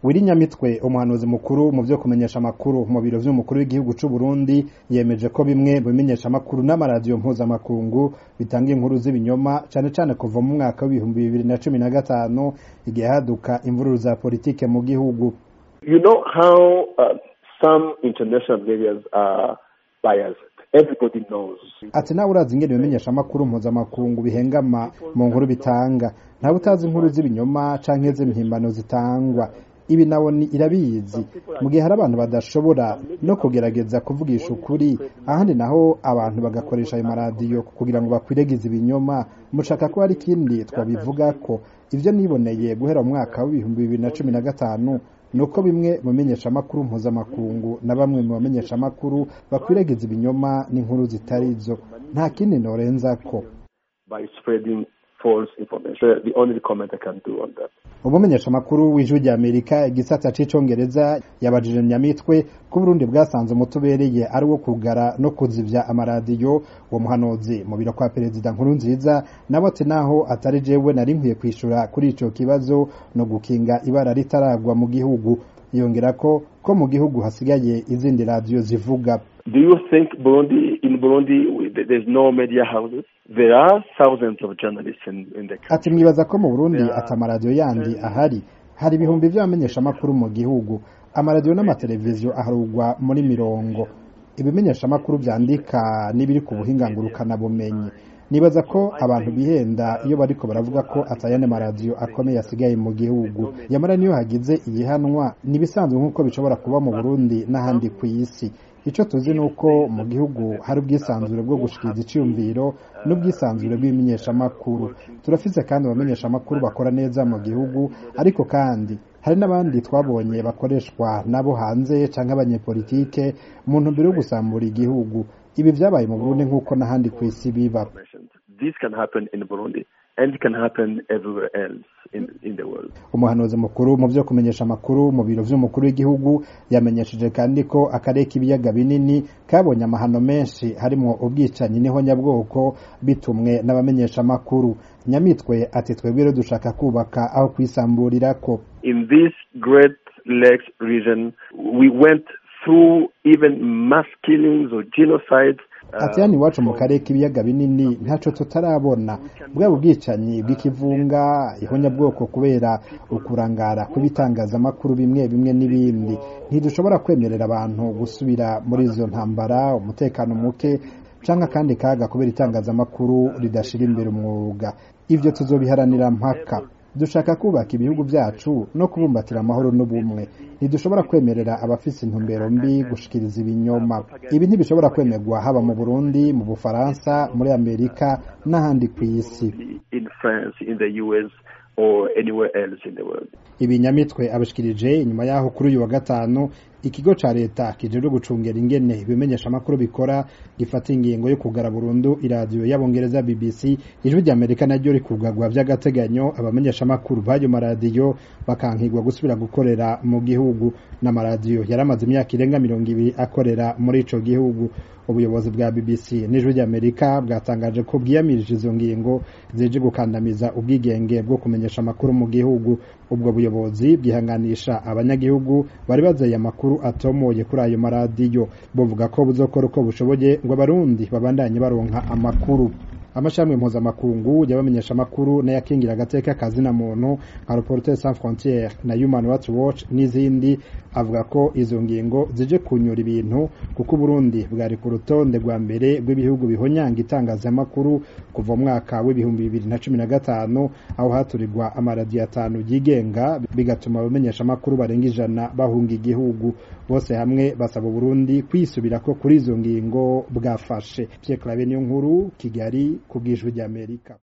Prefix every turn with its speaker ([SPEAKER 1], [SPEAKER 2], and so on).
[SPEAKER 1] Willy Nyamitwe, umuhanuzi mukuru mu vyo kumenyesha amakuru mu biro vy'umukuru w'igihugu c'u Burundi, yemeje ko bimwe mu bimenyeshamakuru n'amaradiyo mpuzamakungu bitanga inkuru z'ibinyoma, cane cane kuva mu mwaka w'2015, igihe haduka imvururu za politike mu gihugu.
[SPEAKER 2] You know how some international medias are biased. Everybody knows.
[SPEAKER 1] Ati: "Nawe urazi ingene ibimenyeshamakuru mpuzamakungu bihengama mu nkuru bitanga. Ntawe utazi inkuru z'ibinyoma canke z'impimbano zitangwa. Ibi nawo ni irabizi. Mu gihe hari abantu badashobora no kugerageza kuvugisha ukuri, ahandi naho abantu bagakoresha ayo maradiyo kugira ngo bakwiregize ibinyoma, mushaka ko hari ikindi twabivugako? Ivyo niboneye guhera mu mwaka w'2015 nuko bimwe mu bimenyeshamakuru mpuzamakungu na bamwe mu bamenyeshamakuru bakwiregiza ibinyoma n'inkuru zitari zo. Nta kindi norenzako."
[SPEAKER 2] By spreading false information. The only comment I can do on that.
[SPEAKER 1] Umumenyeshamakuru w'Ijwi rya Amerika, igisata c'icongereza, yabajije Nyamitwe ko Uburundi bwasanze umuti ubereye ari uwo kugara no kuzivya amaradiyo. Uwo muhanuzi mu biro kwa Perezida Nkurunziza nawe ati: "Naho atari jewe nari nkwiye kwishura kuri ico kibazo, no gukinga ibara ritaragwa mu gihugu." Yongera ko mu gihugu hasigaye izindi radiyo zivuga.
[SPEAKER 2] Do you think Burundi, in Burundi, there's no media houses? There are thousands of journalists in the country.
[SPEAKER 1] Ati: "Mwibaza ko mu Burundi ata amaradiyo yandi ahari? Hari ibihumbi vy'abamenyeshamakuru mu gihugu. Amaradiyo n'amateleviziyo aharugwa muri mirongo. Ibimenyeshamakuru vyandika n'ibiri ku buhinga ngurukanabumenyi. Nibaza ko abantu bihenda iyo bariko baravuga ko atayandi maradiyo akomeye asigaye mu gihugu. Yamara niyo hagize iyihanwa, nibisanzwe nk'uko bishobora kuba mu Burundi n'ahandi kw'isi. Ico tuzi ni uko mu gihugu hari ubwisanzure bwo gushikiriza iciyumviro n'ubwisanzure bw'ibimenyeshamakuru. Turafise kandi abamenyeshamakuru bakora neza mu gihugu, ariko kandi hari n'abandi twabonye bakoreshwa nabo hanze canke abanyepolitike mu ntumbero yo gusambura igihugu. Ibi vyabaye mu Burundi nk'uko n'ahandi kw'isi biba."
[SPEAKER 2] This can happen in Burundi and it can happen everywhere else in the world.
[SPEAKER 1] Umuhanuzi mukuru mu vyo kumenyesha amakuru mu biro vy'umukuru w'igihugu yamenyesheje kandi ko akarere k'ibiyaga binini kabonye amahano menshi, harimwo ubwicanyi n'ihonyabwoko, bitumwe n'abamenyeshamakuru. Nyamitwe ati: "Twebwe rero dushaka kubaka aho kwisamburirako."
[SPEAKER 2] In this Great Lakes region, we went through even mass killings or genocides.
[SPEAKER 1] Ati: "Hano iwacu mu karere k'ibiyaga binini ntaco tutarabona, bwaba ubwicanyi bw'ikivunga, ihonyabwoko kubera ukurangara kw'ibitangazamakuru bimwe bimwe n'ibindi. Ntidushobora kwemerera abantu gusubira muri izo ntambara, umutekano muke canke akandi kaga kubera itangazamakuru ridashira imbere umwuga. Ivyo tuzobiharanira mpaka. Dushaka kubaka ibihugu vyacu no kubumbatira amahoro n'ubumwe. Ntidushobora kwemerera abafise intumbero mbi gushikiriza ibinyoma. Ibi ntibishobora kwemerwa, haba mu Burundi, mu Bufaransa, muri Amerika n'ahandi kw'isi."
[SPEAKER 2] In France, in the US, or anywhere else in the world.
[SPEAKER 1] Ibi Nyamitwe abishikirije inyuma yaho kuri uyu wa gatanu ikigo ca leta kijejwe gucungera ingene ibimenyeshamakuru bikora gifata ingingo yo kugara burundu iradiyo y'abongereza BBC, Ijwi rya Amerika naryo rikugarwa vy'agateganyo, abamenyeshamakuru b'ayo maradiyo bakankigwa gusubira gukorera mu gihugu, n'amaradiyo yaramaze imyaka irenga 20 akorera muri ico gihugu. Ubuyobozi bwa BBC n'Ijwi rya Amerika bwatangaje ko bwiyamirije izo ngingo zije gukandamiza ubwigenge bwo kumenyesha amakuru mu gihugu. Ubwo buyobozi bwihanganisha abanyagihugu bari bazeye amakuru atomoye kuri ayo maradiyo, buvuga ko buzokora uko bushoboye ngo abarundi babandanye baronka amakuru. Amashami mpuzamakungu y'abamenyesha amakuru n'ayakingira agateka kazina muntu nka Reporters sans frontières na Human Rights Watch n'izindi avuga ko izo ngingo zije kunyura ibintu, kuko Burundi bwari ku rutonde rwa mbere rw'ibihugu bihonyanga itangazamakuru kuva mu mwaka w'2015, aho haturirwa amaradiyo atanu yigenga, bigatuma abamenyesha amakuru barenga 100 bahunga igihugu. Bose hamwe basaba Burundi kwisubirako kuri izo ngingo bwafashe. Pierre Claver Niyonkuru, Kigali, ku bw'Ijwi ry'Amerika.